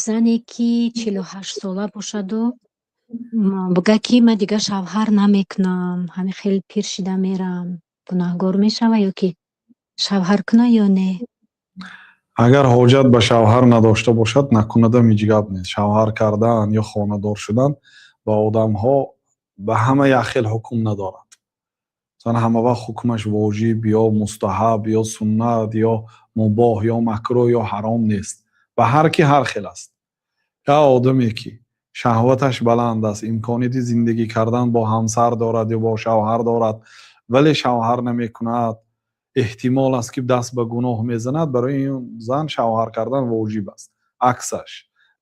Зане, ки 48 сола бошаду бигӯяд, ки ман дигар шавҳар намекунам, ҳамин хеле пир шида мерам, гунаҳгор мешава ё ки шавҳар кунад ё не? Агар ҳоҷат ба шавҳар надошта бошад, накунадам, ҳеҷ гап нест. Шавҳар кардан ё хонадор шудан ба одамҳо, ба ҳама як хел ҳукм надорад. Масалан, ҳама вақт ҳукмаш воҷиб ё мустаҳаб ё суннат ё мубоҳ ё макрӯҳ ё ҳаром нест. Ба ҳар кӣ ҳар хел аст. Як одаме, ки шаҳваташ баланд аст, имконияти зиндагӣ кардан бо ҳамсар дорад ё бо шавҳар дорад, вале шавҳар намекунад, эҳтимол аст, ки даст ба гуноҳ мезанад, барои ин зан шавҳар кардан воҷиб аст. Аксаш,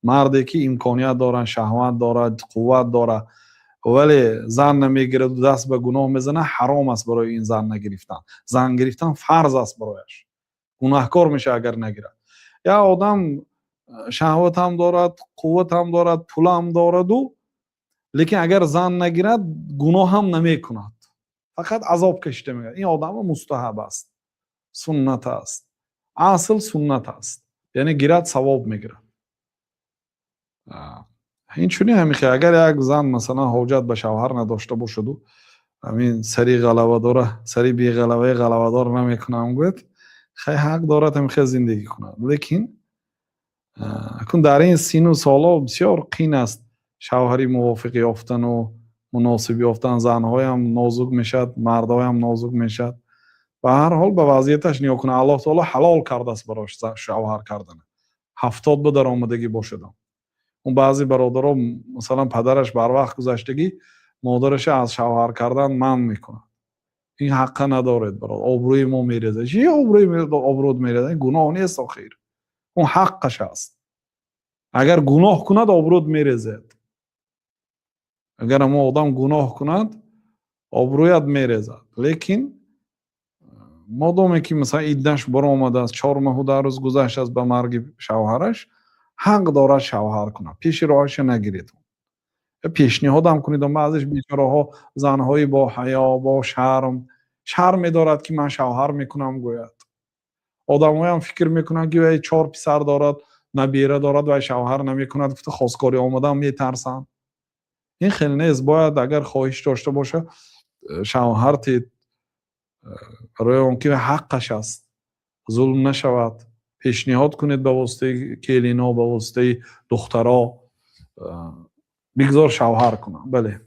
марде, ки имконият дорад, шаҳват дорад, қувват дорад, вале зан намегираду даст ба гуноҳ мезанад, ҳаром аст барои ин зан нагирифтан. Зан гирифтан фарз аст барояш, гунаҳкор мешавад, агар нагирад. Як одам шаҳватам дорад, қувватам дорад, пулам дораду, лекин агар зан нагирад, гуноҳам намекунад, фақат азоб кашида мегардад, ин одамро мустаҳаб аст, суннат аст, асл суннат аст, яъне гирад, савоб мегирад. Инчунин ҳамин хел, агар як зан, масалан, ҳоҷат ба шавҳар надошта бошаду ҳамин сари ғалабадора, сари беғалабаи ғалабадор намекунам гӯяд, хай, ҳақ дорад ҳамин хел зиндагӣ кунад. Лекин акун дар ин сину солҳо бисёр қин аст шавҳари мувофиқ ёфтану муносиб ёфтан. Занҳоям нозук мешавад, мардҳоям нозук мешавад. Ба ҳар ҳол, ба вазъияташ нигоҳ кунад. Аллоҳ таоло ҳалол кардааст барош шавҳар кардана, 70 ба даромадагӣ бошадам. Он баъзе бародаро, масалан, падараш барвақт гузаштагӣ, модараша аз шавҳар кардан манъ мекунад. Ин ҳаққа надоред, бародар, обрӯи мо мерезад. Чи обрӯи обрӯд мерезад? Ин гуноҳ нест охир, он ҳаққаш аст. Агар гуноҳ кунад, обрӯд мерезад. Агар ҳамон одам гуноҳ кунад, обрӯят мерезад. Лекин модоме ки, масалан, иддаш баромадааст, 4 моҳу 10 рӯз гузаштааст ба марги шавҳараш, ҳақ дорад шавҳар кунад. Пеши роҳаша нагиред, пешниҳодам кунед. Баъзеш бечораҳо, занҳои бо ҳаё, бо шарм, шарм медорад, ки ман шавҳар мекунам гӯяд. Одамҳоям фикр мекунанд, ки вай чор писар дорад, набера дорад, вай шавҳар намекунад гуфта, хосгорӣ омадан метарсанд. Ин хел нест. Бояд, агар хоҳиш дошта боша, шавҳар тед, барои он ки ҳаққаш аст, зулм нашавад. Пешниҳод кунед ба воситаи келино, ба воситаи духтаро, бигзор шавҳар кунад. Бале.